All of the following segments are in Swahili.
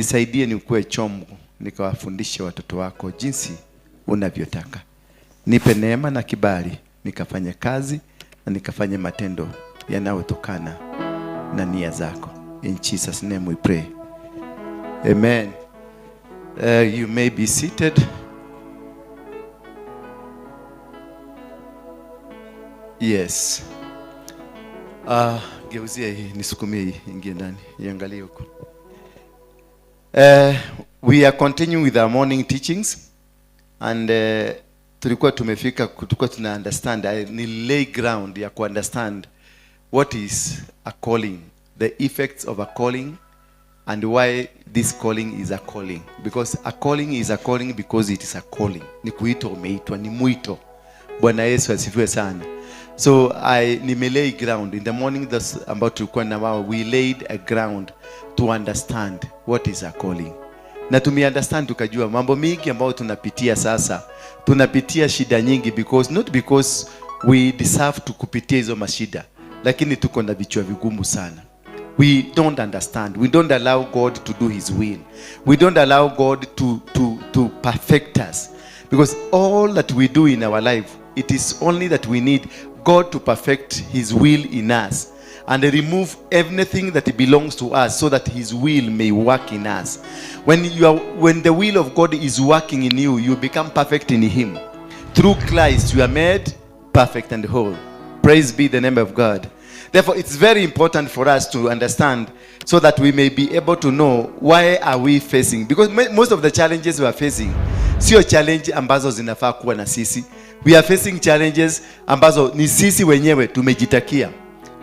Nisaidie nikuwe chombo nikawafundishe watoto wako jinsi unavyotaka. Nipe neema na kibali nikafanye kazi na nikafanye matendo yanayotokana na nia zako. In Jesus name we pray. Amen. You may be seated. Yes. Geuzie hii, nisukumie hii, ingie ndani, iangalie huko. We are continuing with our morning teachings and tulikuwa tumefika, tulikuwa tuna understand, ni lay ground ya ku understand what is a calling, the effects of a calling and why this calling is a calling. Because a calling is a calling because it is a calling. Ni kuitwa, umeitwa, ni mwito. Bwana Yesu asifiwe sana. So I nimelay ground in the morning that's about tulikuwa na wao, we laid a ground to understand what is a calling. Na tume understand tukajua mambo mingi ambayo tunapitia sasa. Tunapitia shida nyingi because not because we deserve to kupitia hizo mashida, lakini tuko na vichwa vigumu sana. We don't understand. We don't allow God to do his will. We don't allow God to perfect us. Because all that we do in our life, it is only that we need God to perfect his will in us and remove everything that belongs to us so that his will may work in us. When the will of God is working in you, you become perfect in him. Through Christ, you are made perfect and whole. Praise be the name of God. Therefore, it's very important for us to understand so that we may be able to know why are we facing. Because most of the challenges we are facing, sio challenge ambazo zinafaa kuwa na sisi. We are facing challenges ambazo ni sisi wenyewe tumejitakia.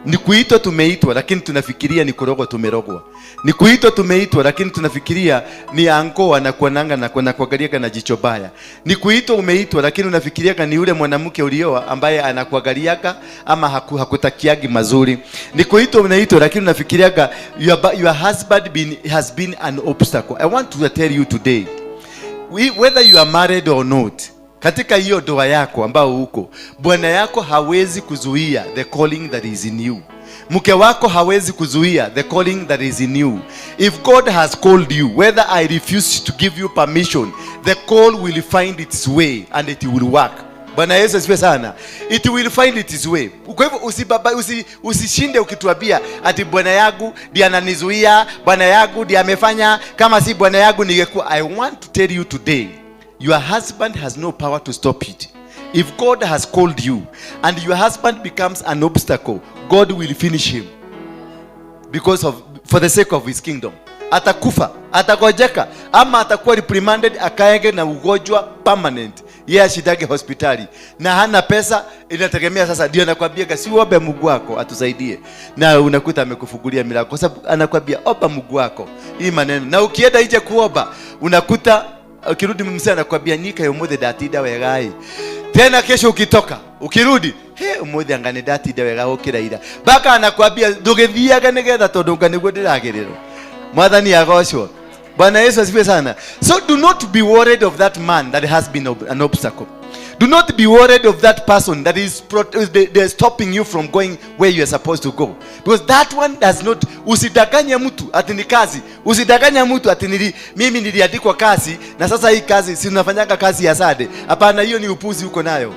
Ni kuitwa tumeitwa, lakini tunafikiria ni kurogwa tumerogwa. Ni kuitwa tumeitwa, lakini tunafikiria ni anko anakuananga na kuangalia na jicho baya. Ni kuitwa umeitwa, lakini unafikiria ni yule mwanamke ulioa ambaye anakuangaliaga ama hakutakiagi mazuri. Ni kuitwa unaitwa, lakini unafikiriaga your husband has been an obstacle. I want to tell you today, whether you are married or not, katika hiyo ndoa yako ambao uko, bwana yako hawezi kuzuia the calling that is in you. Mke wako hawezi kuzuia the calling that is in you. If God has called you, whether I refuse to give you permission, the call will find its way and it will work. Bwana Yesu asifiwe sana. It will find its way. Kwa hivyo usishinde ukituambia ati bwana yangu ndiye ananizuia, bwana yangu ndiye amefanya, kama si bwana yangu ningekuwa. I want to tell you today, your husband has no power to stop it. If God has called you and your husband becomes an obstacle, God will finish him because of, for the sake of his kingdom. Atakufa, atagojeka, ama atakuwa reprimanded, akaege na ugonjwa permanent. Yeye ashidage hospitali na hana pesa, inategemea sasa. Ndio anakuambia si uombe Mungu wako atusaidie, na unakuta amekufungulia milango kwa sababu anakuambia omba Mungu wako hii maneno. Na ukienda nje kuomba unakuta ukirudi mzee anakuambia nika yomothe ndatinda wega. Tena kesho ukitoka ukirudi, he umothe angane ndatinda wega gukira ira, baka anakuambia ndugithiaga nigetha tondu nganiguo ndiragirirwo. Mwathani agocwo. Bwana Yesu asifiwe sana. So do not be worried of that man that has been an obstacle. Do not be worried of that person that is they're stopping you from going where you are supposed to go. Because that one does not. Usidanganye mtu ati ni kazi. Usidanganye mtu ati mimi niliandikwa kazi na sasa hii kazi si unafanyanga kazi ya Sunday. Hapana, hiyo ni upuzi uko nayo.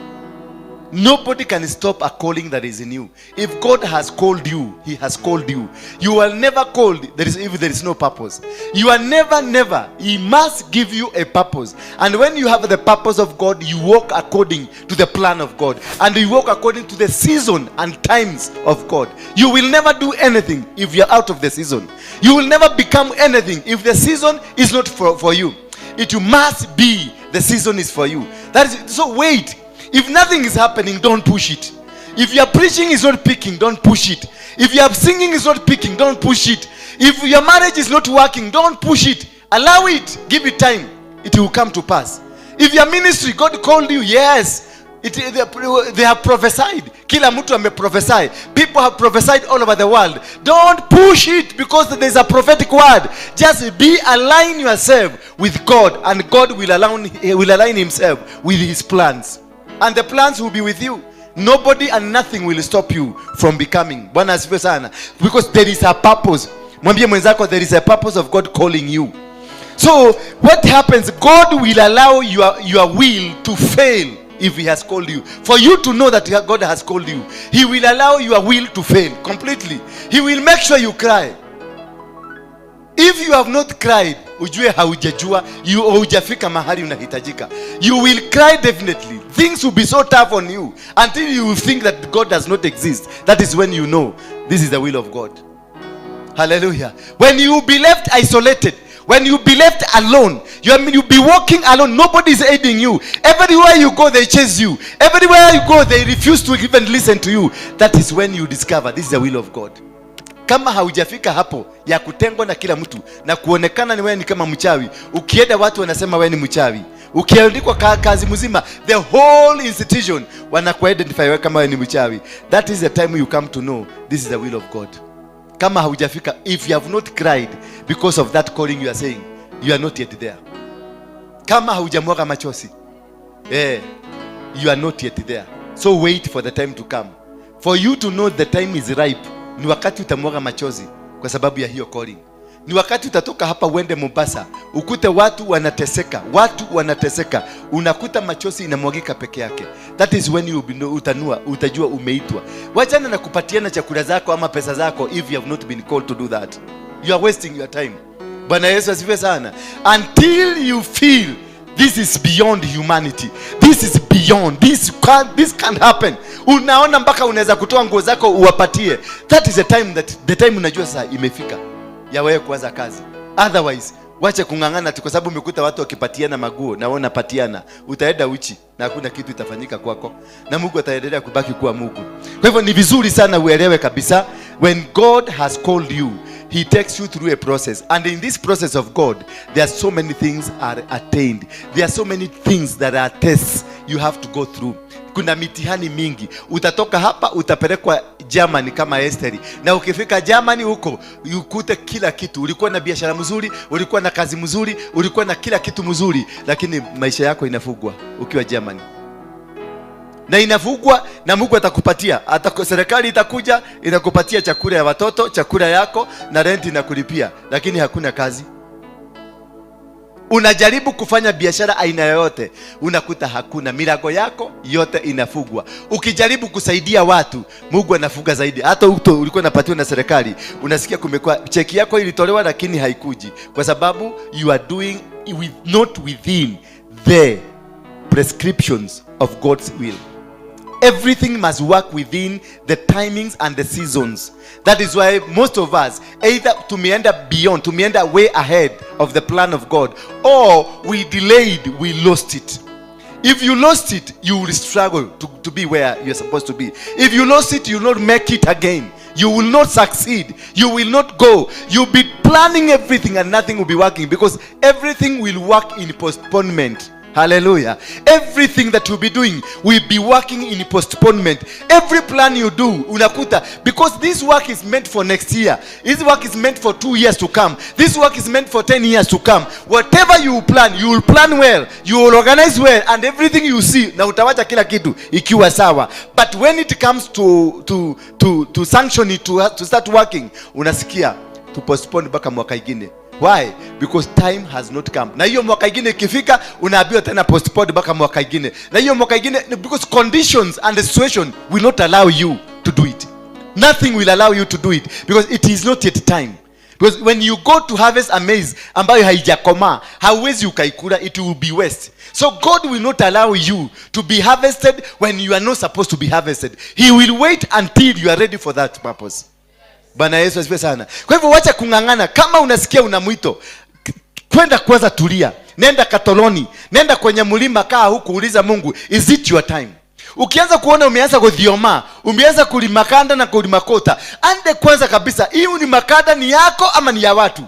Nobody can stop a calling that is in you. If God has called you, he has called you. You are never called if there is no purpose. You are never, never. He must give you a purpose. And when you have the purpose of God, you walk according to the plan of God. And you walk according to the season and times of God. You will never do anything if you are out of the season. You will never become anything if the season is not for you. It must be the season is for you. That is, so wait. If nothing is happening, don't push it. If your preaching is not picking, don't push it. If your singing is not picking, don't push it. If your marriage is not working, don't push it. Allow it. Give it time. It will come to pass. If your ministry, God called you, yes. They have prophesied. Kila mtu ame prophesy. People have prophesied all over the world. Don't push it because there's a prophetic word. Just be align yourself with God, and God will align himself with his plans. And the plans will be with you. Nobody and nothing will stop you from becoming. Bwana asifiwe sana. Because there is a purpose. Mwambie mwenzako, there is a purpose of God calling you. So what happens, God will allow your will to fail if he has called you. For you to know that God has called you, he will allow your will to fail completely. He will make sure you cry. If you have not cried, ujue haujajua, you haujafika mahali unahitajika. You will cry definitely. Things will be so tough on you until you will think that God does not exist. That is when you know this is the will of God. Hallelujah. When you be left isolated, when you be left alone, you be walking alone, nobody is aiding you. Everywhere you go, they chase you. Everywhere you go, they refuse to even listen to you. That is when you discover this is the will of God. Kama haujafika hapo ya kutengwa na kila mtu na kuonekana ni wewe ni kama mchawi, ukienda watu wanasema wewe ni mchawi, ukiandikwa kazi mzima, the whole institution wanakuidentify wewe kama wewe ni mchawi. That is the time you come to know this is the will of God. Kama haujafika, if you have not cried because of that calling you are saying, you are not yet there. Kama haujamwaga machozi, you are not yet there. So wait for the time to come. For you to know the time is ripe, ni wakati utamwaga machozi kwa sababu ya hiyo calling. Ni wakati utatoka hapa uende Mombasa, ukute watu wanateseka, watu wanateseka, unakuta machozi inamwagika peke yake. That is when you will be, utanua, utajua umeitwa. Wachana na kupatiana chakula zako ama pesa zako if you have not been called to do that. You are wasting your time. Bwana Yesu asifiwe sana. Until you feel this is beyond humanity, this is beyond, this can't happen. Unaona mpaka unaweza kutoa nguo zako uwapatie. That is the time that the time unajua sasa imefika ya wewe kuanza kazi. Otherwise wache kung'ang'ana tu kwa sababu umekuta watu wakipatiana maguo na wewe unapatiana, utaenda uchi na hakuna kitu itafanyika kwako, na Mungu ataendelea kubaki kuwa Mungu. Kwa hivyo ni vizuri sana uelewe kabisa, when God has called you, he takes you through a process, and in this process of God there are so many things are attained, there are so many things that are tests you have to go through. Kuna mitihani mingi. Utatoka hapa utapelekwa Germany kama Esteri, na ukifika Germany huko ukute kila kitu. Ulikuwa na biashara mzuri, ulikuwa na kazi mzuri, ulikuwa na kila kitu mzuri, lakini maisha yako inafugwa ukiwa Germany na inafugwa na Mungu atakupatia. Serikali itakuja inakupatia chakula ya watoto, chakula yako na rent inakulipia, lakini hakuna kazi. Unajaribu kufanya biashara aina yoyote, unakuta hakuna, milango yako yote inafugwa. Ukijaribu kusaidia watu, Mungu anafuga zaidi. Hata uto ulikuwa unapatiwa na serikali, unasikia kumekuwa cheki yako ilitolewa, lakini haikuji kwa sababu you are doing with, not within the prescriptions of God's will. Everything must work within the timings and the seasons. That is why most of us either tumeenda beyond, tumeenda way ahead of the plan of God, or we delayed, we lost it. If you lost it, you will struggle to be where you're supposed to be. If you lost it, you will not make it again. You will not succeed. You will not go. You'll be planning everything and nothing will be working, because everything will work in postponement. Hallelujah. Everything that you'll be doing will be working in postponement. Every plan you do, unakuta, because this work is meant for next year. This work is meant for 2 years to come. This work is meant for 10 years to come. Whatever you plan, you will plan well, you will organize well, and everything you see, na utawacha kila kitu ikiwa sawa. But when it comes to sanction it, to start working, unasikia to postpone mpaka mwaka ingine. Why? Because time has not come. Na hiyo mwaka ingine ikifika, unaambiwa tena postpone mpaka mwaka ingine. Na hiyo mwaka ingine, because conditions and the situation will not allow you to do it. Nothing will allow you to do it because it is not yet time. Because when you go to harvest a maize ambayo haijakomaa, hauwezi ukaikula, it will be waste. So God will not allow you to be harvested when you are not supposed to be harvested. He will wait until you are ready for that purpose. Bwana Yesu asifiwe sana. Kwa hivyo wacha kung'ang'ana. Kama unasikia una mwito, kwenda kwanza, tulia, nenda katoloni, nenda kwenye mlima, kaa huku, uliza Mungu, is it your time? Ukianza kuona umeanza kuthioma, umeanza kulimakanda na kulimakota, ande kwanza kabisa, hii ni makada ni yako ama ni ya watu?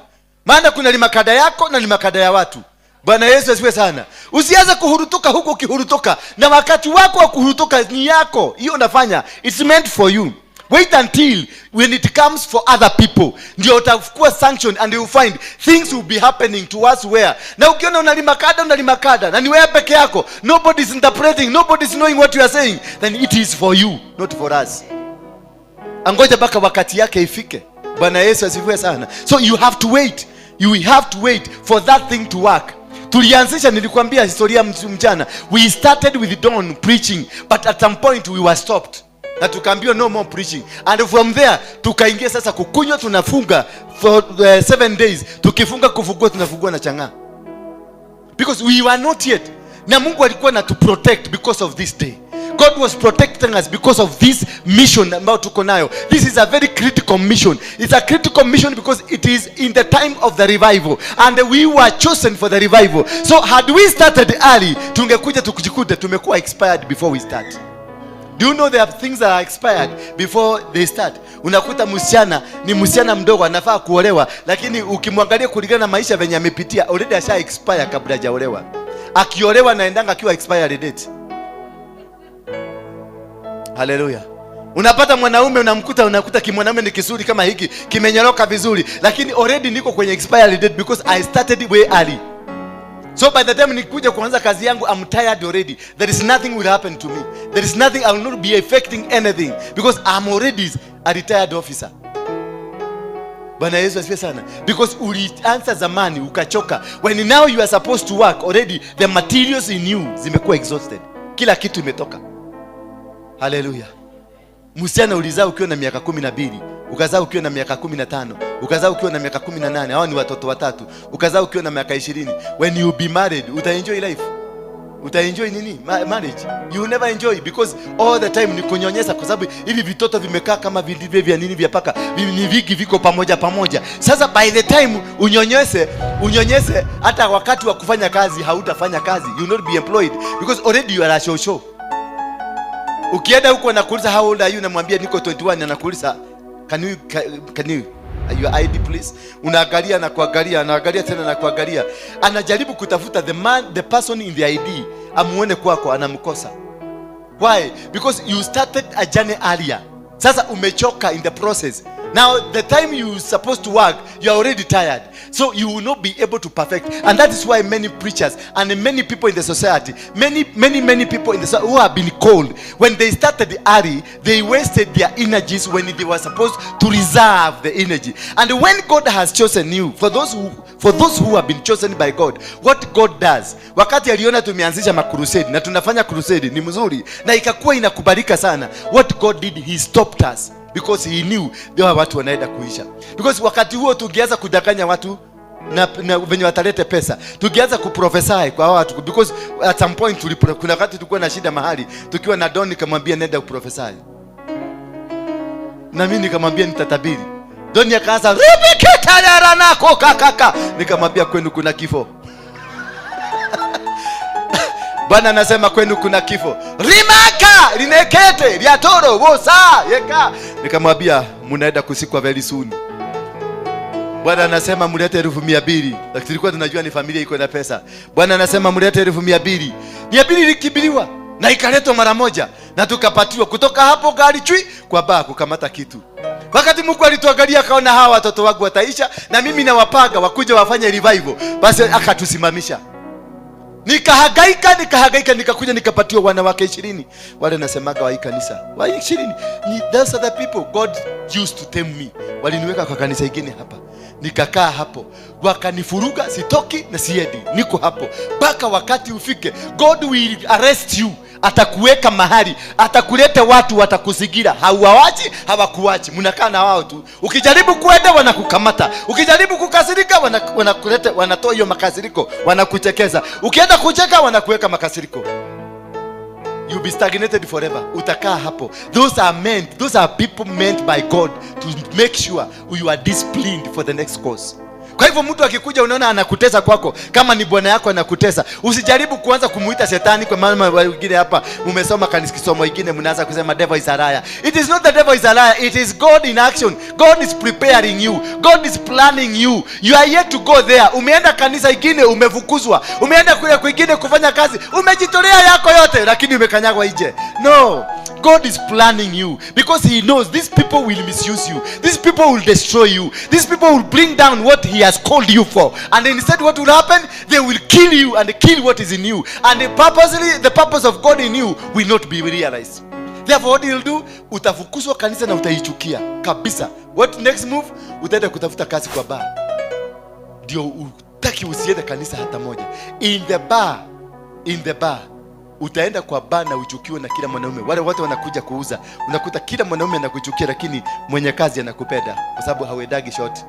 Maana kuna limakada yako na limakada ya watu. Bwana Yesu asifiwe sana. Usianze kuhurutuka huku ukihurutuka, na wakati wako wa kuhurutuka ni yako, hiyo unafanya, it's meant for you. Wait until when it comes for other people, ndio utakuwa sanctioned and you will find things will be happening to us where. Na ukiona unalima kada, unalima kada na ni wewe peke yako, nobody is interpreting, nobody is knowing what you are saying, then it is for you, not for us. Angoja mpaka wakati yake ifike. Bwana Yesu asifiwe sana. So you have to wait. You will have to wait for that thing to work. Tulianzisha, nilikwambia historia mchana. We started with Don preaching, but at some point we were stopped na tukaambiwa no more preaching, and from there tukaingia sasa kukunywa. Tunafunga for 7 days. Tukifunga, kufungua, tunafungua na chang'aa because we were not yet, na Mungu alikuwa na to protect because of this day. God was protecting us because of this mission ambayo tuko nayo. This is a very critical mission. It's a critical mission because it is in the time of the revival and we were chosen for the revival. So had we started early, tungekuja tukujikute tumekuwa expired before we start. Do you know there are things that are expired before they start? Unakuta msichana ni msichana mdogo, anafaa kuolewa, lakini ukimwangalia kulingana na maisha venye amepitia, already asha expire kabla hajaolewa. Akiolewa naendanga akiwa expired date. Haleluya. Unapata mwanaume, unamkuta, unakuta kimwanaume ni kizuri kama hiki, kimenyoroka vizuri, lakini already niko kwenye expired date because I started way early. So by the time nikuja kuanza kazi yangu, I'm tired already. There is nothing will happen to me. There is nothing, I will not be affecting anything because I'm already a retired officer. Bwana Yesu asifiwe sana. Because ulianza zamani ukachoka. When now you are supposed to work, already the materials in you zimekuwa exhausted. Kila kitu imetoka. Haleluya. Msichana ulizaa ukiwa na miaka 12, ukazaa ukiwa na miaka 15, ukazaa ukiwa na miaka 18, hawa ni watoto watatu, ukazaa ukiwa na miaka 20. When you be married, utaenjoy life? Utaenjoy nini? Marriage. You will never enjoy because all the time ni kunyonyesha, kwa sababu hivi vitoto vimekaa kama vilivyo vya nini, vya paka, ni vingi, viko pamoja pamoja. Sasa by the time unyonyeshe, unyonyeshe, hata wakati wa kufanya kazi hautafanya kazi. You will not be employed because already you are a shosho. Ukienda huko anakuuliza, "How old are you?" Namwambia niko 21. Anakuuliza, Can you your ID, please?" Unaangalia na kuangalia, anaangalia tena na kuangalia, anajaribu kutafuta the man, the person in the ID, amuone kwako, anamkosa. Why? Because you started a journey earlier. Sasa umechoka in the process. Now the time you supposed to work, you are already tired, so you will not be able to perfect. And that is why many preachers and many people in the society, many, many, many people in the society who have been called, when they started early, they wasted their energies when they were supposed to reserve the energy. And when God has chosen you, for those who have been chosen by God, what God does, wakati aliona tumeanzisha makrusedi na tunafanya crusade ni mzuri na ikakuwa inakubalika sana, what God did, he stopped us because he knew there watu wanaenda kuisha. Because wakati huo tungeanza kudanganya watu na venye watalete pesa, tukianza kuprophesy kwa hawa watu, because at some point kuna wakati tulikuwa na shida mahali tukiwa na Don, nikamwambia, "Nenda uprophesy," na mimi nikamwambia nitatabiri. Don akaanza ribikitayaranako kakaka, nikamwambia, "Kwenu kuna kifo. Bwana anasema kwenu kuna kifo." Rimaka rinekete liatoro wosa yeka. Nikamwambia, "Mnaenda kusikwa very soon. Bwana anasema mlete 200,000." Lakini tulikuwa tunajua ni familia iko na pesa. "Bwana anasema mlete 200,000." 200 ilikimbiliwa na ikaletwa mara moja na tukapatiwa. Kutoka hapo gari chui kwa baa kukamata kitu. Wakati Mungu alituangalia akaona hawa watoto wangu wataisha na mimi nawapaga wakuja wafanye revival, basi akatusimamisha. Nikahangaika, nikahangaika, nikakuja nikapatiwa wanawake 20, wale nasemaga wa hii kanisa wa 20 ni those are the people God used to tame me. Waliniweka kwa kanisa ingine hapa, nikakaa hapo, wakanifuruga, sitoki na siendi, niko hapo mpaka wakati ufike. God will arrest you, atakuweka mahali, atakuleta watu watakuzingira, hauwawachi, hawakuwachi, mnakaa na wao tu. Ukijaribu kuenda wanakukamata, ukijaribu kukasirika wanakuleta, wanatoa hiyo makasiriko, wanakuchekeza. Ukienda kucheka wanakuweka makasiriko. You'll be stagnated forever. Utakaa hapo. Those are people meant by God to make sure you are disciplined for the next course. Kwa hivyo mtu akikuja unaona anakutesa kwako, kama ni bwana yako anakutesa, usijaribu kuanza kumuita shetani, kwa maana wengine hapa mumesoma kanisa kisomo ingine, mnaanza kusema devil is a liar. It is not the devil is a liar, it is God in action. God is preparing you. God is planning you. You are yet to go there. Umeenda kanisa ingine umefukuzwa, umeenda kule kwingine kufanya kazi, umejitolea yako yote, lakini umekanyagwa nje. No. God is planning you because he knows these people will misuse you. These people will destroy you. These people will bring down what he has called you for. And instead, what will happen? They will kill you and kill what is in you. And purposely, the purpose of God in you will not be realized. Therefore, what he'll do, utafukuzwa kanisa na utaichukia kabisa. What next move? Utaenda kutafuta kazi kwa bar. Ndio utaki usiende kanisa hata moja. In the bar, utaenda kwa bar na uchukiwe na kila mwanaume. Wale wote wanakuja kuuza, unakuta kila mwanaume anakuchukia, lakini mwenye kazi anakupenda kwa sababu hauendagi short,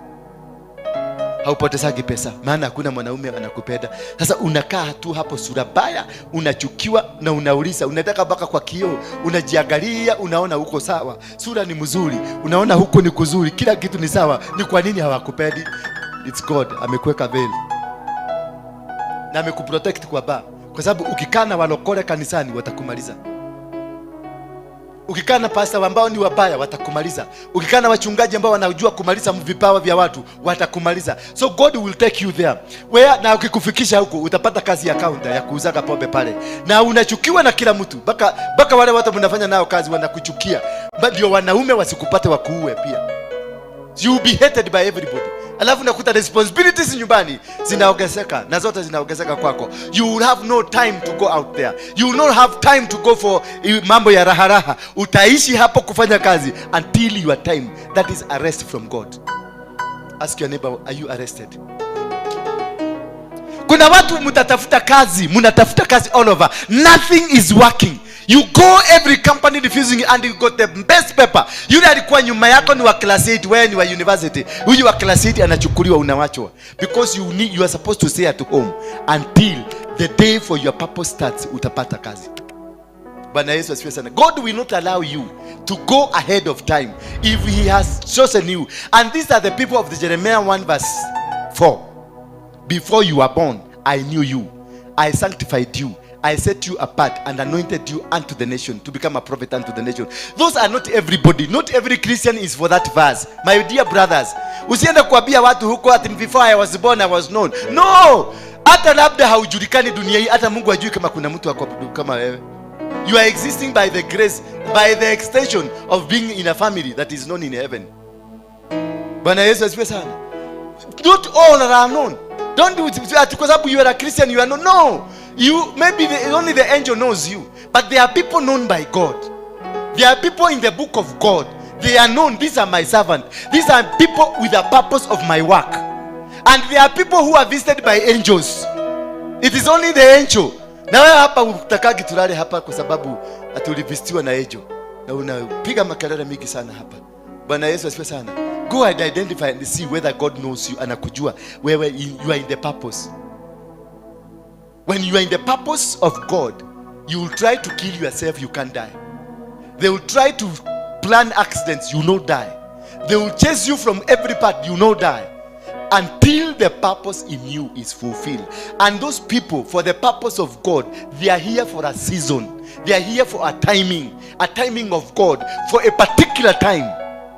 haupotezagi pesa, maana hakuna mwanaume anakupenda. Sasa unakaa tu hapo sura baya, unachukiwa na unauliza, unataka mpaka kwa kioo, unajiangalia, unaona uko sawa, sura ni mzuri, unaona huku ni kuzuri, kila kitu ni sawa. Ni kwa nini hawakupendi? It's God amekuweka veil na amekuprotect kwa bar, kwa sababu ukikaa na walokole kanisani watakumaliza. Ukikaa na pasta ambao ni wabaya watakumaliza. Ukikaa na wachungaji ambao wanajua kumaliza vipawa vya watu watakumaliza. So God will take you there where, na ukikufikisha huko utapata kazi ya counter ya kuuzaga pombe pale, na unachukiwa na kila mtu, mpaka wale watu mnafanya nao kazi wanakuchukia, ndio wanaume wasikupate wakuue pia. You will be hated by everybody. Alafu nakuta responsibilities nyumbani zinaongezeka na zote zinaongezeka kwako. You will have no time to go out there. You will not have time to go for mambo ya raha raha. Utaishi hapo kufanya kazi until your time. That is arrest from God. Ask your neighbor, are you arrested? Kuna watu mtatafuta kazi, mnatafuta kazi all over. Nothing is working. You go every company refusing and you got the best paper. Yule alikuwa nyuma yako ni wa class 8, wewe ni wa university. Huyu wa class 8 anachukuliwa, unawachwa. Because you are supposed to stay at home until the day for your purpose starts, utapata kazi. Bwana Yesu asifiwe sana. God will not allow you to go ahead of time if he has chosen you. And these are the people of the Jeremiah 1 verse 4. Before you were born, I knew you. I sanctified you. I set you apart and anointed you unto the nation to become a prophet unto the nation. Those are not everybody. Not every Christian is for that verse. My dear brothers, usiende kuambia watu huko ati before I was born I was known. No! Hata labda haujulikani dunia hii, hata Mungu hajui kama kuna mtu ako kama wewe. You are existing by the grace, by the extension of being in a family that is known in heaven. Bwana Yesu asifiwe sana. Not all that are known. Don't do it ati kwa sababu you are a Christian you are known. No. You maybe only the angel knows you. But there are people known by God. There are people in the book of God. They are known. These are my servant. These are people with a purpose of my work. And there are people who are visited by angels. It is only the angel. Na wewe hapa utakagi tulale hapa kwa sababu ati ulivisitiwa na angel. Na unapiga makelele mingi sana hapa. Bwana Yesu asifiwe sana. Go and identify and see whether God knows you, anakujua wewe you are in the purpose. When you are in the purpose of God, you will try to kill yourself, you can't die. They will try to plan accidents, you will not die. They will chase you from every part, you will not die. Until the purpose in you is fulfilled. And those people, for the purpose of God, they are here for a season. They are here for a timing of God, for a particular time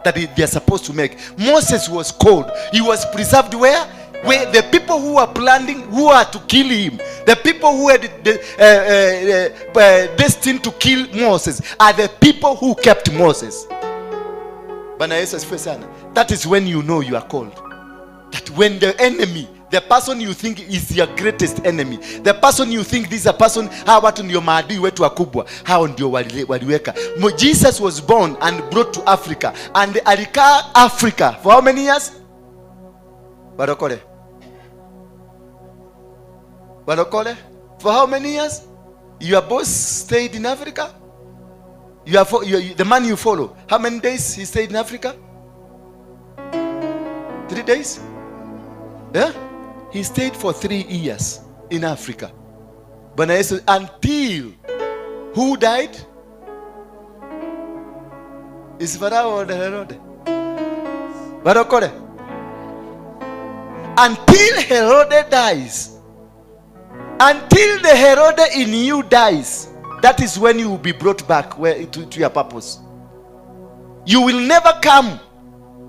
that they are supposed to make. Moses was called. He was preserved where? Where the people who are planning, who are to kill him, the people who had the destined to kill Moses, are the people who kept Moses. Bwana Yesu asifiwe sana. That is when you know you are called. That when the enemy, the person you think is your greatest enemy, the person you think this is a person, hawa watu ndio maadui wetu wakubwa, hao ndio waliweka. Jesus was born and brought to Africa, and alikaa Africa for how many years? Barokore. Barokore. For how many years? Your boss stayed in Africa? You are fo- you, you- the man you follow. How many days he stayed in Africa? 3 days? Yeah? He stayed for 3 years in Africa. Bwana Yesu, until who died? Is Pharaoh or Herod? Barokore. Until Herod dies. Until the Herod in you dies, that is when you will be brought back to your purpose. You will never come.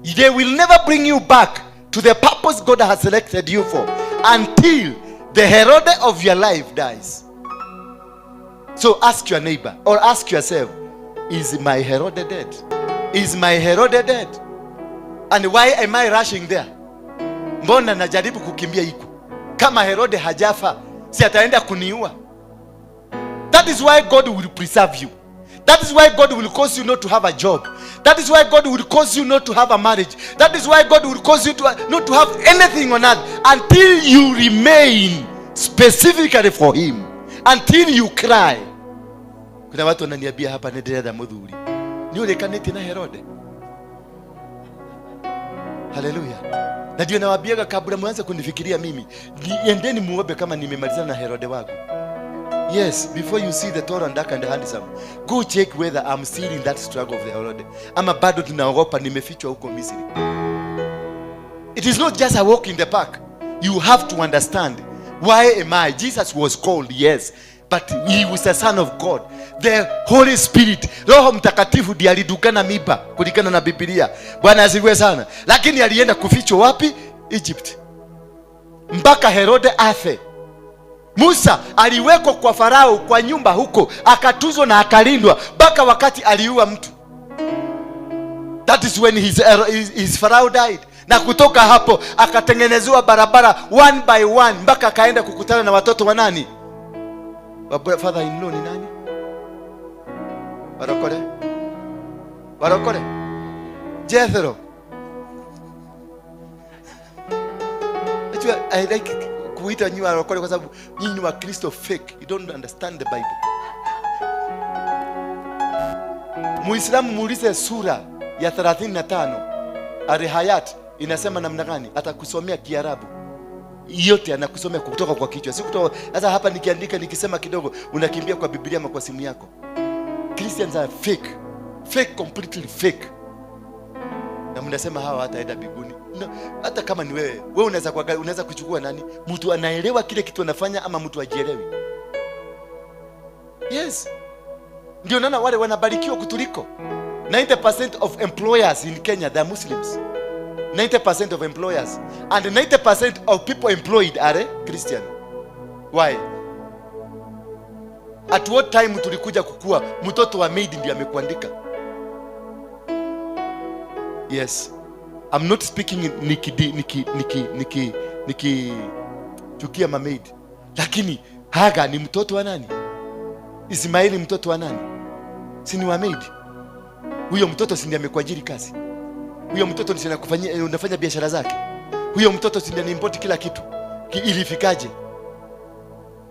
They will never bring you back to the purpose God has selected you for until the Herod of your life dies. So ask your neighbor or ask yourself, is my Herod dead? Is my Herod dead? And why am I rushing there? Mbona najaribu kukimbia iko? Kama Herode hajafa, si ataenda kuniua? That is why God will preserve you. That is why God will cause you not to have a job. That is why God will cause you not to have a marriage. That is why God will cause you to not to have anything on earth until you remain specifically for him. Until you cry. Kuna watu wananiambia hapa, nĩndĩretha mũthuri. Nĩ ũrĩkanĩtie na Herode? Haleluya. Na ndio nawaambiaga kabla mwanze kunifikiria mimi, endeni muombe kama nimemalizana na Herode wangu. Yes, before you see the tall and dark and handsome, go check whether I'm still in that struggle of the Herod. Ama bado tunaogopa nimefichwa huko Misri. It is not just a walk in the park. You have to understand, why am I? Jesus was called, yes, but he was the Son of God. The Holy Spirit, Roho Mtakatifu ndiye alidungana mimba kulingana na Biblia. Bwana asifiwe sana. Lakini alienda kufichwa wapi? Egypt. Mpaka Herode afe. Musa aliwekwa kwa Farao kwa nyumba huko, akatuzwa na akalindwa mpaka wakati aliua mtu. That is when his Pharaoh died. Na kutoka hapo akatengenezewa barabara one by one mpaka akaenda kukutana na watoto wa nani? Wa father in law ni nani? Warokore? Warokore? Jethro. Actually, I like kuita nyinyi warokore kwa sababu nyinyi ni wa Kristo fake. You don't understand the Bible. Muislamu muulize sura ya 35 Al-Hayat inasema namna gani, atakusomea Kiarabu yote, anakusomea kutoka kwa kichwa, si kutoka. Sasa hapa nikiandika nikisema kidogo unakimbia kwa Biblia ama kwa simu yako. Christians are fake, fake, completely fake. Na mnasema hawa hataenda mbinguni. No, hata kama ni wewe, wewe unaweza kuangalia, unaweza kuchukua nani? Mtu anaelewa kile kitu anafanya ama mtu ajielewi? Yes. Ndio naona wale wanabarikiwa kutuliko. 90% of employers in Kenya, they are Muslims. 90% of employers and 90% of people employed are Christian. Why? At what time tulikuja kukua mtoto wa maid ndiye amekuandika? Yes. I'm not speaking niki niki niki niki niki chukia ma maid. Lakini Haga ni mtoto wa nani? Ismaili mtoto wa nani? Si ni wa maid? Huyo mtoto si ndiye amekuajiri kazi? Huyo mtoto si anakufanyia, unafanya biashara zake? Huyo mtoto si ndiye anaimport kila kitu? Ilifikaje?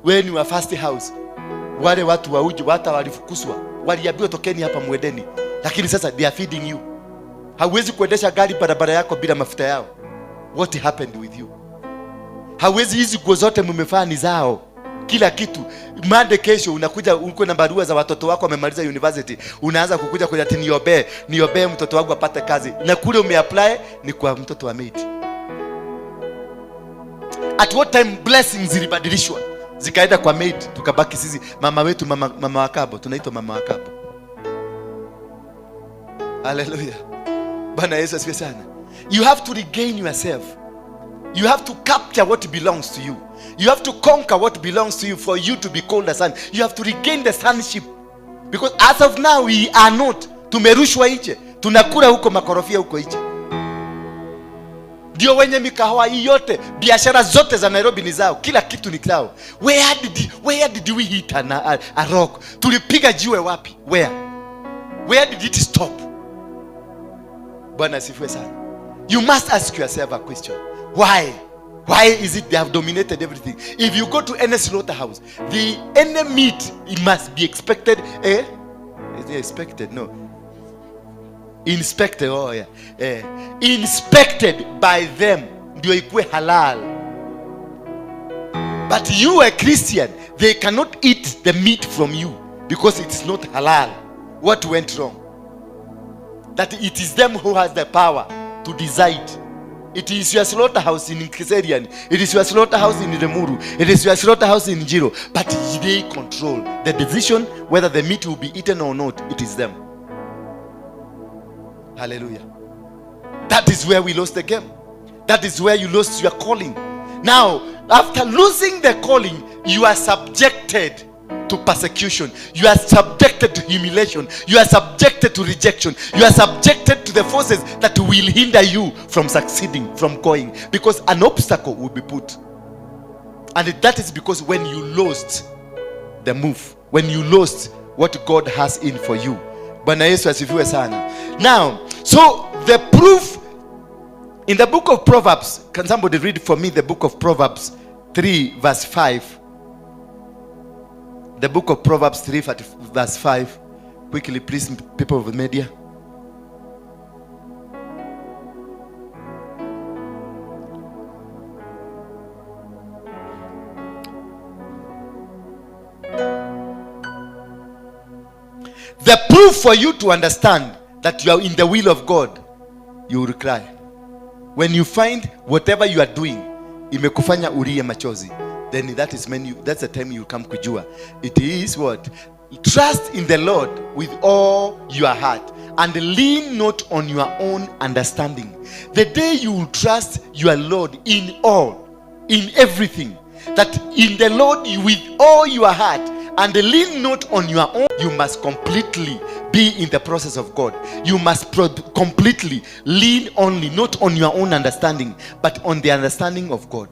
Wewe ni wa first house. Wale watu wa uji hata walifukuzwa, waliambiwa tokeni hapa muendeni. Lakini sasa they are feeding you. Hauwezi kuendesha gari barabara yako bila mafuta yao. What happened with you? Hauwezi, hizi nguo zote mmefaa ni zao. Kila kitu. Mande kesho unakuja uko na barua za watoto wako wamemaliza university, unaanza kukuja kwa ati niobee, niobee mtoto wangu apate kazi. Na kule umeapply ni kwa mtoto wa maid. At what time blessings zilibadilishwa zikaenda kwa maid, tukabaki sisi mama wetu, mama wa kabo, tunaitwa mama wa kabo. Hallelujah. Bwana Yesu asifiwe sana. You have to regain yourself. You have to capture what belongs to you. You have to conquer what belongs to you for you to be called a son. You have to regain the sonship. Because as of now we are not. Tumerushwa nje. Tunakula huko makorofia huko nje. Ndio wenye mikahawa hii yote, biashara zote za Nairobi ni zao, kila kitu ni zao. Where did we hit a rock? Tulipiga jiwe wapi? Where? Where did it stop? Bwana asifiwe sana. You must ask yourself a question. Why? Why is it they have dominated everything? If you go to any slaughterhouse, the any meat, it must be expected. Is it expected? No. Inspected. Oh yeah. Inspected by them. Ndio ikue halal. But you a Christian, they cannot eat the meat from you because it's not halal. What went wrong? That it is them who has the power to decide. It is your slaughterhouse in Kiserian. It is your slaughterhouse in Limuru. It is your slaughterhouse in Njiro. But they control the decision whether the meat will be eaten or not. It is them. Hallelujah. That is where we lost the game. That is where you lost your calling. Now, after losing the calling, you are subjected to persecution. You are subjected to humiliation. You are subjected to rejection. You are subjected to the forces that will hinder you from succeeding, from going. Because an obstacle will be put. And that is because when you lost the move, when you lost what God has in for you. Bwana Yesu asifiwe sana. Now, so the proof in the book of Proverbs, can somebody read for me the book of Proverbs 3 verse 5? The book of Proverbs 3 verse 5. Quickly, please, people of the media. The proof for you to understand that you are in the will of God, you will cry. When you find whatever you are doing imekufanya ulie machozi, then that is when you, that's the time you come kujua. It is what? Trust in the Lord with all your heart and lean not on your own understanding. The day you will trust your Lord in all, in everything, that in the Lord with all your heart and lean not on your own, you must completely be in the process of God. You must completely lean only, not on your own understanding, but on the understanding of God.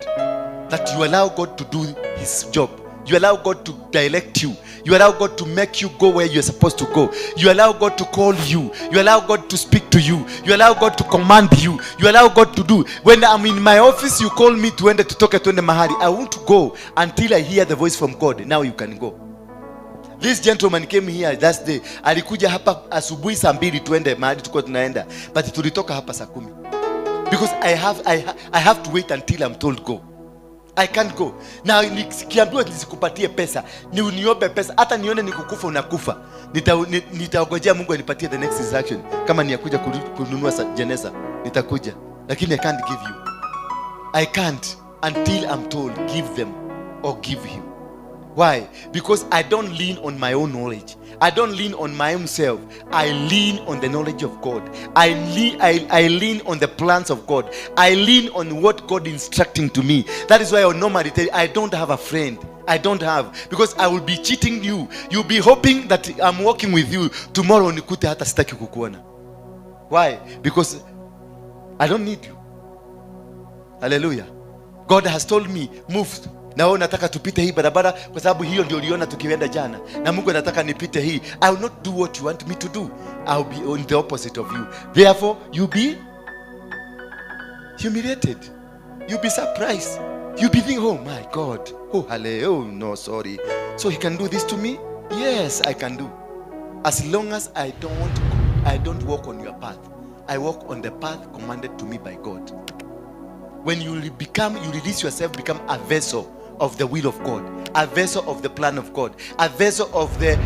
That you allow God to do his job. You allow God to direct you. You allow God to make you go where you're supposed to go. You allow God to call you. You allow God to speak to you. You allow God to command you. You allow God to do. When I'm in my office, you call me tuende tutoke tuende mahali. I won't go until I hear the voice from God. Now you can go. This gentleman came here that day. Alikuja hapa asubuhi saa 2 tuende mahali tulikuwa tunaenda. But tulitoka hapa saa 10. Because I have to wait until I'm told go. I can't go. Na nikiambiwa nisikupatie pesa, ni uniombe pesa, hata nione nikukufa unakufa. Nitaongojea Mungu anipatie the next instruction. Kama ni kuja kununua jeneza, nitakuja. Lakini I can't give you. I can't until I'm told give them or give him. Why? Because I don't lean on my own knowledge. I don't lean on my own self. I lean on the knowledge of God. I lean on the plans of God. I lean on what God is instructing to me. That is why I normally tell you, I don't have a friend. I don't have. Because I will be cheating you. You'll be hoping that I'm working with you. Tomorrow nikute hata sitaki kukuona. Why? Because I don't need you. Hallelujah. God has told me, move. Na wewe unataka tupite hii barabara kwa sababu hiyo ndio uliona tukienda jana. Na Mungu anataka nipite hii. I will not do what you want me to do. I will be on the opposite of you. Therefore, you be humiliated. You be surprised. You be thinking, oh my God. Oh, hallelujah. Oh, no, sorry. So he can do this to me? Yes, I can do. As long as I don't walk on your path. I walk on the path commanded to me by God. When you release yourself, become a vessel of the will of God, a vessel of the plan of God, a vessel of the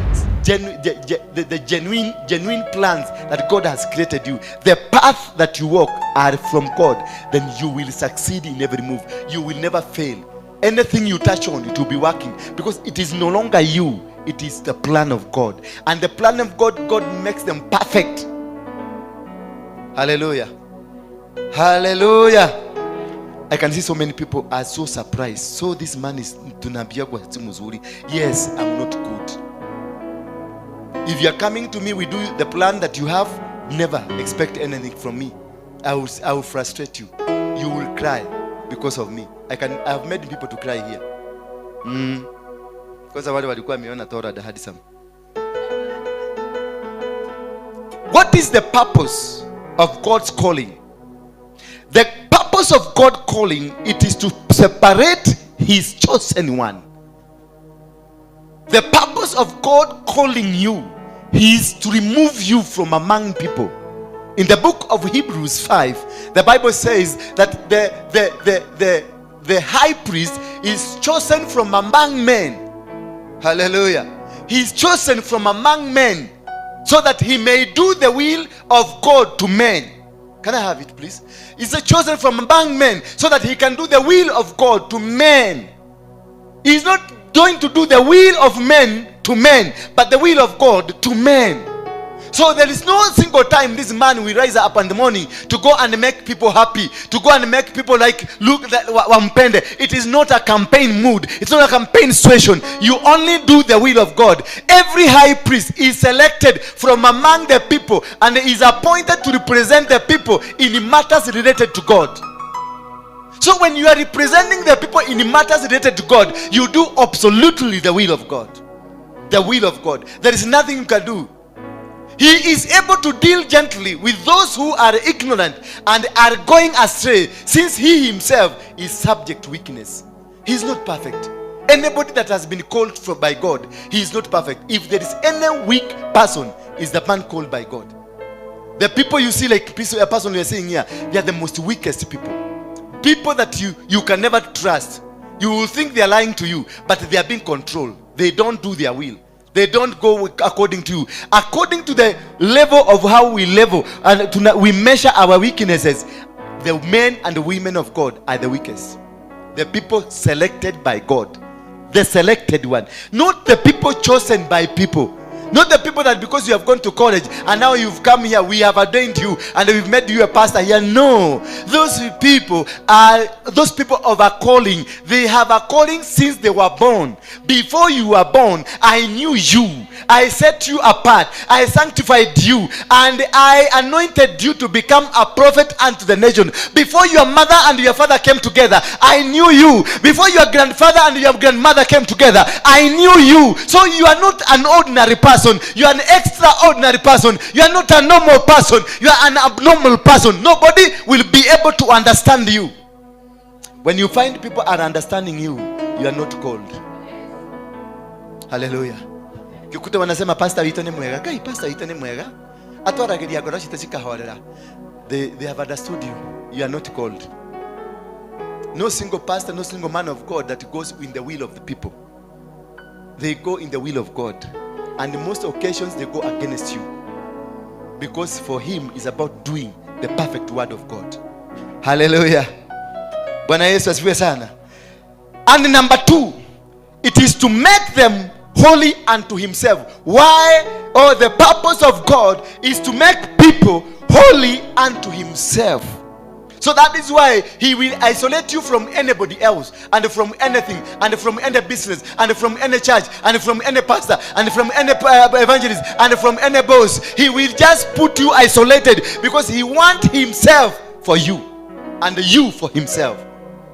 genuine plans that God has created you. The path that you walk are from God. Then you will succeed in every move. You will never fail. Anything you touch on, it will be working, because it is no longer you. It is the plan of God. And the plan of God, God makes them perfect. Hallelujah. Hallelujah. I can see so many people are so surprised. So this man is tunaambia kwa si mzuri. Yes, I'm not good. If you are coming to me, we do the plan that you have. Never expect anything from me. I will frustrate you. You will cry because of me. I have made people to cry here. Because wale walikuwa wameona Torah the Hadisam. What is the purpose of God's calling? The purpose of God calling, it is to separate his chosen one. The purpose of God calling you is to remove you from among people. In the book of Hebrews 5, the Bible says that the high priest is chosen from among men. Hallelujah. He is chosen from among men so that he may do the will of God to men. Can I have it, please? He's chosen from among men so that he can do the will of God to men. He's not going to do the will of men to men, but the will of God to men. So there is no single time this man will rise up in the morning to go and make people happy, to go and make people like, look, wampende. It is not a campaign mood. It's not a campaign situation. You only do the will of God. Every high priest is selected from among the people and is appointed to represent the people in matters related to God. So when you are representing the people in matters related to God, you do absolutely the will of God. the will of God. There is nothing you can do. He is able to deal gently with those who are ignorant and are going astray, since he himself is subject to weakness. He is not perfect. Anybody that has been called by God, he is not perfect. If there is any weak person, is the man called by God. The people you see, like a person we are seeing here, they are the most weakest people. People that you can never trust. You will think they are lying to you, but they are being controlled. They don't do their will. They don't go according to you. According to the level of how we level and we measure our weaknesses, the men and the women of God are the weakest. The people selected by God. The selected one. Not the people chosen by people. Not the people that because you have gone to college and now you've come here, we have ordained you and we've made you a pastor here. No. Those people are those people of a calling. They have a calling since they were born. Before you were born, I knew you. I set you apart. I sanctified you. And I anointed you to become a prophet unto the nation. Before your mother and your father came together, I knew you. Before your grandfather and your grandmother came together, I knew you. So you are not an ordinary person. You are an extraordinary person. You are not a normal person. You are an abnormal person. Nobody will be able to understand you. When you find people are understanding you, you are not called. Hallelujah. Kikuta wanasema pastor witũ nĩ mwega. Kai pastor witũ nĩ mwega. Atwaragĩria ngoro citũ cikahorera. They have understood you. You are not called. No single pastor, no single man of God that goes in the will of the people. They go in the will of God. And in most occasions, they go against you. Because for him, it's about doing the perfect word of God. Hallelujah. Bwana Yesu asifiwe sana. And number two, it is to make them holy unto himself. Why? Or the purpose of God is to make people holy unto himself. So that is why he will isolate you from anybody else, and from anything, and from any business, and from any church, and from any pastor, and from any evangelist, and from any boss. He will just put you isolated because he wants himself for you and you for himself.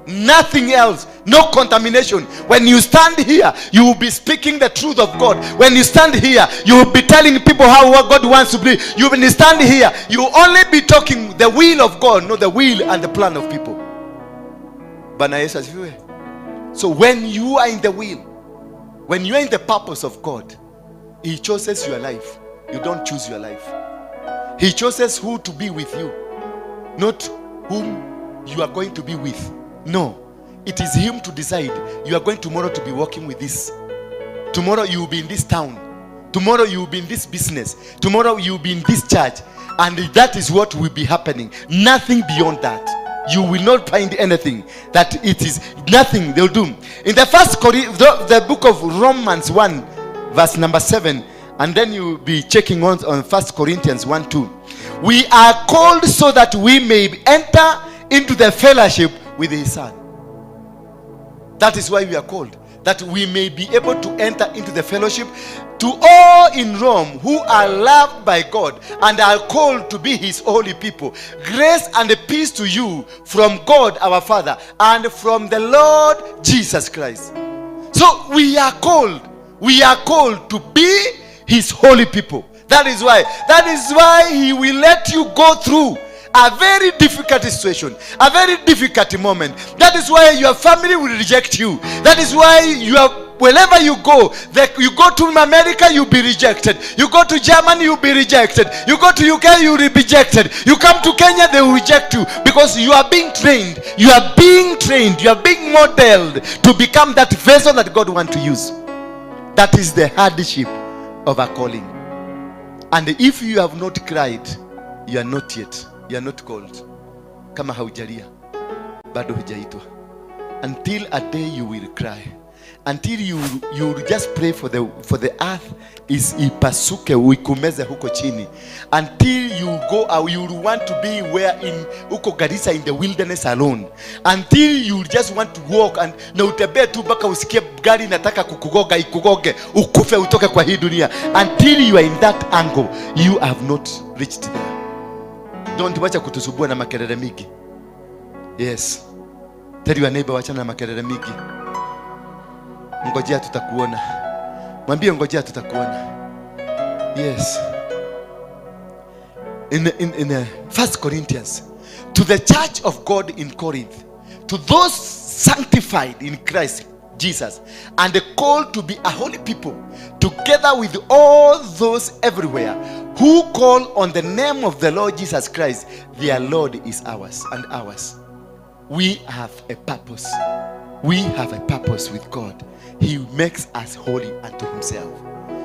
Nothing else. No contamination. When you stand here, you will be speaking the truth of God. When you stand here, you will be telling people how God wants to be. You will stand here, you will only be talking the will of God, not the will and the plan of people. Bwana Yesu asifiwe. So when you are in the will, when you are in the purpose of God, he chooses your life. You don't choose your life. He chooses who to be with you, not whom you are going to be with. No, it is him to decide. You are going tomorrow to be working with this. Tomorrow you will be in this town. Tomorrow you will be in this business. Tomorrow you will be in this church. And that is what will be happening. Nothing beyond that. You will not find anything that it is nothing they'll do. In the first the book of Romans 1, verse number 7, and then you will be checking on 1 Corinthians 1:2. We are called so that we may enter into the fellowship with his son. That is why we are called, that we may be able to enter into the fellowship. To all in Rome who are loved by God and are called to be his holy people, grace and peace to you from God our Father and from the Lord Jesus Christ. So we are called. We are called to be his holy people. That is why he will let you go through a very difficult situation, a very difficult moment. That is why your family will reject you. That is why you are, wherever you go, you go to America, you'll be rejected. You go to Germany, you'll be rejected. You go to UK, you'll be rejected. You come to Kenya, they will reject you because you are being trained. You are being trained. You are being modeled to become that vessel that God wants to use. That is the hardship of a calling. And if you have not cried, you are not yet. You are not called. Kama haujalia, bado hujaitwa. Until a day you will cry. Until you will just pray for the earth is ipasuke uikumeze huko chini. Until you go, you will want to be where in huko Garissa in the wilderness alone. Until you just want to walk and na utembee tu mpaka usikie gari nataka kukugoga ikugoge ukufe utoke kwa hii dunia. Until you are in that angle, you have not reached there. Don't wacha kutusubua na makelele mingi. Yes. Tell your neighbor, wachana na makelele mingi. Ngojea tutakuona. Mwambie ngojea tutakuona. Yes. In First Corinthians, to the church of God in Corinth, to those sanctified in Christ Jesus and called to be a holy people, together with all those everywhere who call on the name of the Lord Jesus Christ, their Lord is ours and ours. We have a purpose. We have a purpose with God. He makes us holy unto himself.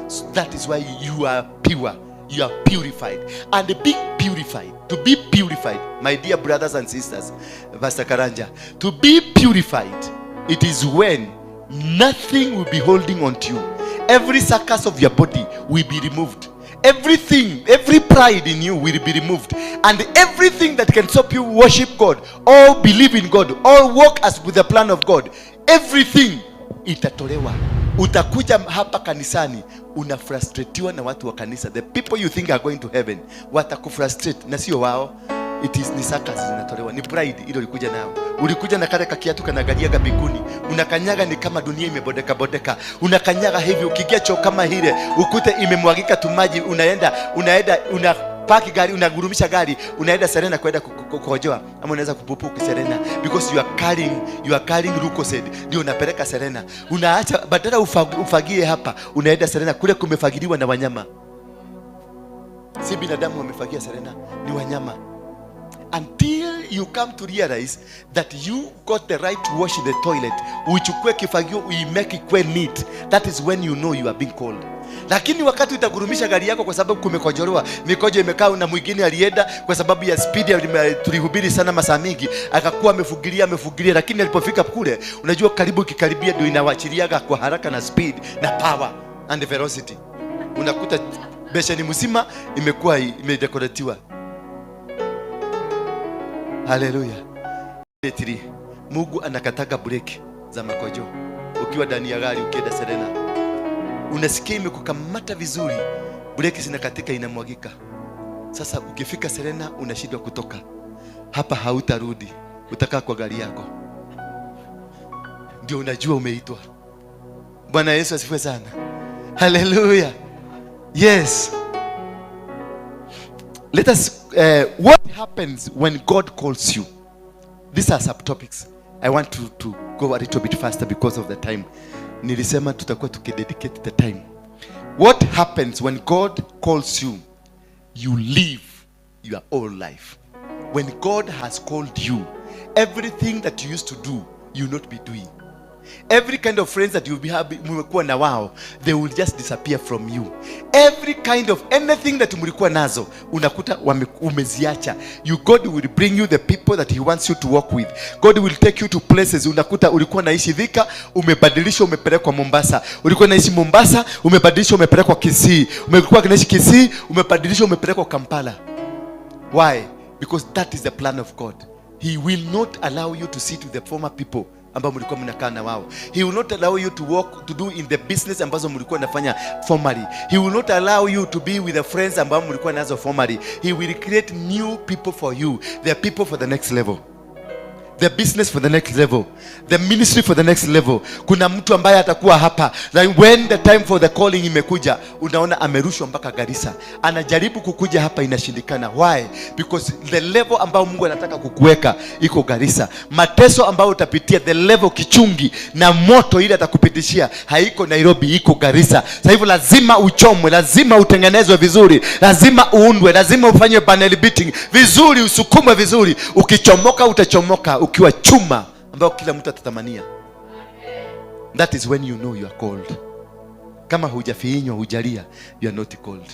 So that is why you are pure. You are purified. And being purified, to be purified, my dear brothers and sisters, Pastor Karanja, to be purified, it is when nothing will be holding on to you. Every succus of your body will be removed. Everything, every pride in you will be removed. And everything that can stop you worship God or believe in God or walk as with the plan of God, everything itatolewa. Utakuja hapa kanisani unafrustratiwa na watu wa kanisa. The people you think are going to heaven watakufrustrate na sio wao. It is ni succus zinatolewa, ni pride ile ulikuja nayo. Ulikuja na kale kakiatu kanaangaliaga mbinguni, unakanyaga ni kama dunia imebodeka bodeka, unakanyaga hivi, ukiingia choo kama hile ukute imemwagika tu maji, unaenda una paki gari, unagurumisha gari, unaenda Serena kwenda kukojoa, ama unaweza kupupu Serena because you are carrying Lucozade, ndio unapeleka Serena. Unaacha badala ufagie hapa, unaenda Serena, kule kumefagiliwa na wanyama. Si binadamu wamefagia Serena, ni wanyama. Until you come to realize that you got the right to wash the toilet, uchukue kifagio uimake ikuwe neat, that is when you know you are being called. Lakini wakati utagurumisha gari yako kwa sababu kumekojolewa, mikojo imekaa, na mwingine alienda kwa sababu ya speed tulihubiri sana masaa mingi, akakuwa amefugilia amefugilia, lakini alipofika kule, unajua karibu ikikaribia ndio inawachiliaga kwa haraka na speed na power and velocity, unakuta besheni mzima imekuwa imedekoretiwa. Haleluya. Three. Mungu anakataga breki za makojo. Ukiwa ndani ya gari ukienda Serena, unasikia imekukamata vizuri, breki zinakatika, inamwagika. Sasa ukifika Serena unashindwa kutoka hapa, hautarudi, utakaa kwa gari yako, ndio unajua umeitwa. Bwana Yesu asifiwe sana. Haleluya. Yes. Let us what happens when God calls you? These are subtopics. I want to go a little bit faster because of the time. Nilisema tutakuwa tukidedicate the time. What happens when God calls you? You live your old life. When God has called you, everything that you used to do, you will not be doing. Every kind of friends that you'll be having, mmekuwa na wao, they will just disappear from you. Every kind of anything that mlikuwa nazo, unakuta umeziacha. You God will bring you the people that he wants you to work with. God will take you to places. Unakuta ulikuwa naishi Thika, umebadilishwa, umepelekwa Mombasa. Ulikuwa naishi Mombasa, umebadilishwa, umepelekwa Kisii. Umekuwa unaishi Kisii, umebadilishwa, umepelekwa Kampala. Why? Because that is the plan of God. He will not allow you to sit with the former people ambao mlikuwa mnakaa na wao. He will not allow you to work to do in the business ambazo mlikuwa nafanya formerly. He will not allow you to be with the friends ambao mlikuwa nazo formerly. He will create new people for you. They are people for the next level, the business for the next level, the ministry for the next level. Kuna mtu ambaye atakuwa hapa, like when the time for the calling imekuja, unaona amerushwa mpaka Garissa, anajaribu kukuja hapa, inashindikana. Why? Because the level ambayo Mungu anataka kukuweka iko Garissa. Mateso ambayo utapitia, the level kichungi na moto ile atakupitishia haiko Nairobi, iko Garissa. Sasa hivyo lazima uchomwe, lazima utengenezwe vizuri, lazima uundwe, lazima ufanywe panel beating vizuri, usukumwe vizuri. Ukichomoka utachomoka ukiwa chuma ambayo kila mtu atatamania. That is when you know you are called. Kama hujafinywa, hujalia, you are not called.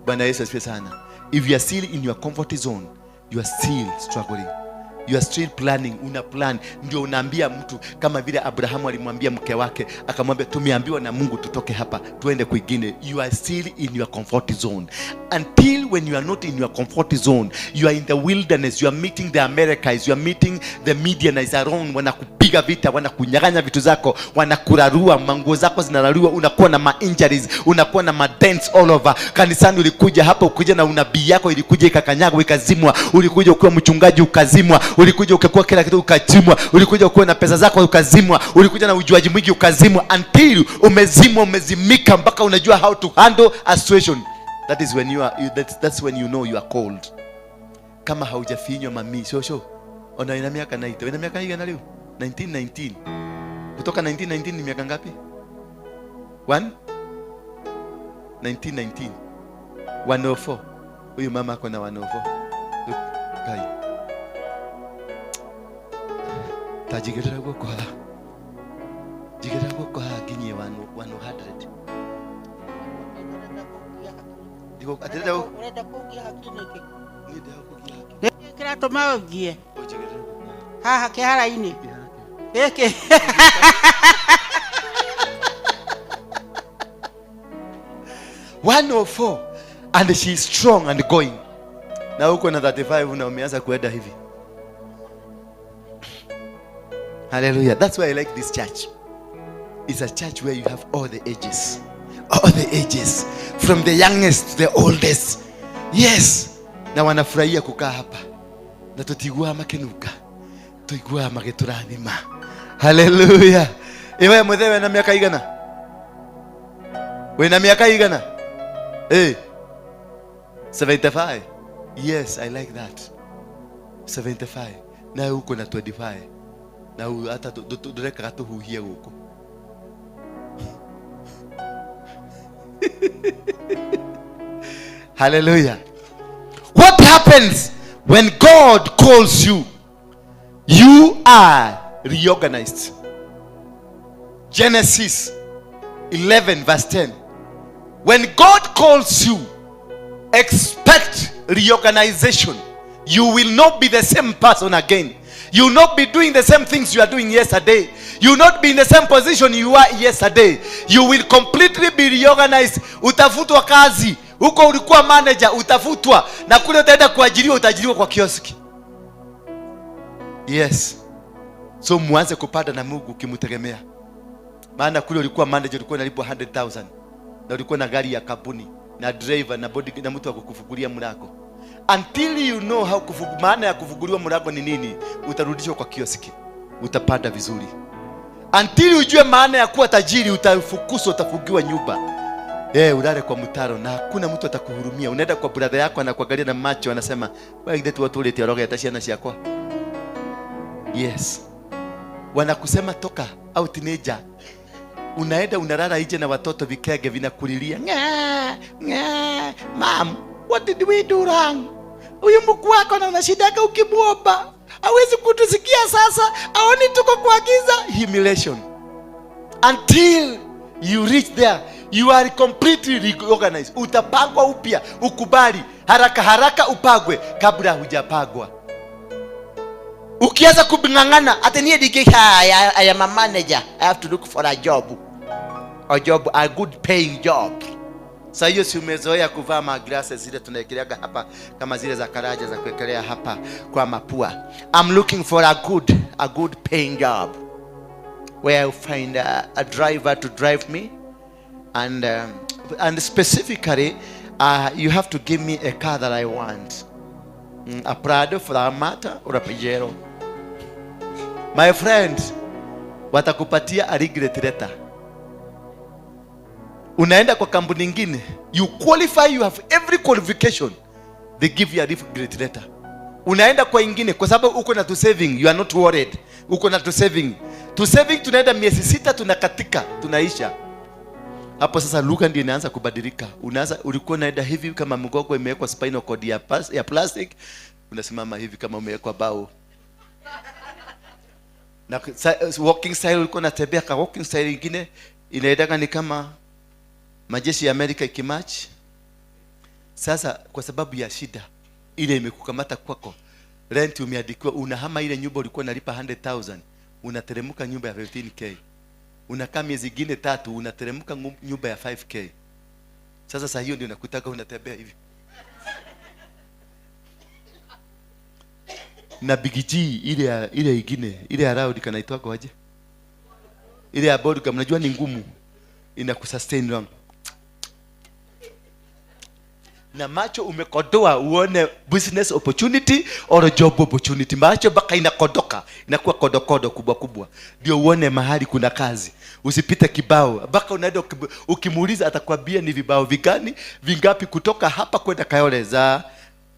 Bwana Yesu asifiwe sana. If you are still in your comfort zone, you are still struggling. You are still planning, una plan. Ndio unaambia mtu kama vile Abrahamu alimwambia mke wake, akamwambia, tumeambiwa na Mungu tutoke hapa tuende kwingine. You are still in your comfort zone. Until when you are not in your comfort zone, you are in the wilderness, you are meeting the Amalekites, you are meeting the Midianites around, wanakupiga vita, wanakunyang'anya vitu zako, wanakurarua, manguo zako zinararua, unakuwa na ma-injuries, unakuwa na ma-dents all over. Kanisani ulikuja hapa, ukuja na unabii yako ilikuja ikakanyagwa ikazimwa, ulikuja ukiwa mchungaji ukazimwa, Ulikuja ukakuwa kila kitu ukazimwa. Ulikuja ukuwa na pesa zako ukazimwa. Ulikuja na ujuaji mwingi ukazimwa, until umezimwa, umezimika mpaka unajua how to handle a situation. That is when you are, that's when you know you are called. Kama haujafinywa mami, shosho. Ona ina miaka 90. Ina miaka igana leo? 1919. Kutoka 1919 ni miaka ngapi? 1919. 104. Huyu mama ako na 104. Look, guy. Tajigera guoko ha. Jigera guoko ha ginye 100. Digo atirenda urenda kugia hakiri niki? Ni ndenda kugia hakiri. Kiratuma ugie. Haha kihara-inĩ. Gĩkĩ. 104 and she is strong and going. Na uko na 35 na umeanza kuenda hivi. Hallelujah. That's why I like this church. It's a church where you have all the ages. All the ages. From the youngest to the oldest. Yes. Na wanafurahia kukaa hapa. Na tutigua makenuka. Tuigua magiturathima. Hallelujah. Iwe muthewe na miaka igana? We na miaka igana? Hey. 75. Yes, I like that. 75. Na uko na 25. Na hata ndurekaga tuhuhie guku. Hallelujah. What happens when God calls you? You are reorganized. Genesis 11 verse 10. When God calls you, expect reorganization. You will not be the same person again. You will not be doing the same things you are doing yesterday. You will not be in the same position you were yesterday. You will completely be reorganized. Utafutwa kazi. Huko ulikuwa manager, utafutwa. Na kule utaenda kuajiriwa, utaajiriwa kwa kioski. Yes. So muanze kupata na Mungu ukimtegemea. Maana kule ulikuwa manager, ulikuwa unalipwa 100,000. Na ulikuwa na gari ya kampuni, na driver, na body, na mtu wa kukufungulia mlango. Until you know how maana ya kufunguliwa mlango ni nini, utarudishwa kwa kioski. Utapanda vizuri. Until ujue maana ya kuwa tajiri, utafukuzwa, utafungiwa nyumba. Ulale kwa mtaro na hakuna mtu atakuhurumia. Unaenda kwa brother yako anakuangalia na macho anasema, "Wewe ndio watu ulete roga ciana ciakwa." Yes. Wanakusema toka au teenager. Unaenda unalala nje na watoto vikege vinakulilia. Nga, nga, mom, what did we do wrong? Huyu mkuu wako na unashidaka ukimuomba. Hawezi kutusikia sasa. Aoni tuko kwa giza. Humiliation. Until you reach there, you are completely reorganized. Utapangwa upya, ukubali haraka haraka upagwe kabla hujapagwa. Ukianza kubingangana, ati niye dike, I am a manager. I have to look for a job. A job, a good paying job. Sasa hiyo si umezoea kuvaa maglasses zile tunaekeleaga hapa kama zile za karaja za kuekelea hapa kwa mapua. I'm looking for a good paying job where I find a driver to drive me, and specifically you have to give me a car that I want. A Prado for that matter or a Pajero. My friend, watakupatia a regret letter. Unaenda kwa kampuni nyingine, you qualify, you have every qualification, they give you a regret letter. Unaenda kwa ingine kwa sababu uko na to saving, you are not worried. Uko na to saving. To saving tunaenda miezi 6 tunakatika, tunaisha. Hapo sasa lugha ndio inaanza kubadilika. Unaanza, ulikuwa unaenda hivi kama mgongo imewekwa spinal cord ya plastic, unasimama hivi kama umewekwa bao. Na walking style ulikuwa unatembea ka walking style nyingine inaendanga ni kama majeshi ya Amerika ikimarch. Sasa kwa sababu ya shida ile imekukamata kwako, rent umeandikiwa, unahama ile nyumba ulikuwa unalipa 100,000, unateremka nyumba ya 15K. Unakaa miezi ingine 3, unateremka nyumba ya 5K. Sasa saa hiyo ndio unakutaka unatembea hivi. Na Big G ile ingine, ile ya round kanaitwa kwa aje? Ile ya board kama unajua ni ngumu, inakusustain long. Na macho umekodoa uone business opportunity or job opportunity. Macho mpaka inakodoka, inakuwa kodokodo kubwa kubwa, ndio uone mahali kuna kazi. Usipite kibao mpaka unaenda ukimuuliza atakwambia ni vibao vigani vingapi kutoka hapa kwenda Kayole za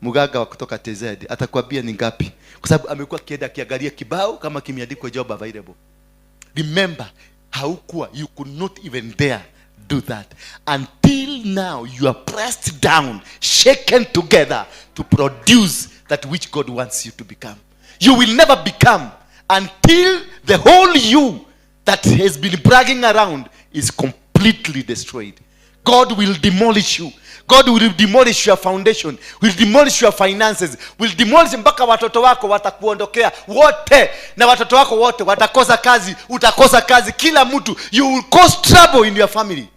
mganga wa kutoka TZ, atakwambia ni ngapi, kwa sababu amekuwa akienda akiangalia kibao kama kimeandikwa job available. Remember, haukuwa, you could not even dare do that until now. You are pressed down, shaken together to produce that which God wants you to become. You will never become until the whole you that has been bragging around is completely destroyed. God will demolish you. God will demolish your foundation, will demolish your finances, will demolish mpaka watoto wako watakuondokea wote, na watoto wako wote watakosa kazi, utakosa kazi, kila mtu. You will cause trouble in your family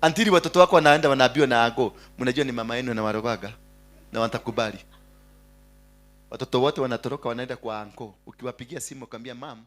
until watoto wako wanaenda wanaambiwa na ago, "Mnajua ni mama yenu anawarogaga," na watakubali. Watoto wote wanatoroka, wanaenda kwa anko. Ukiwapigia simu ukamwambia, "Mam,"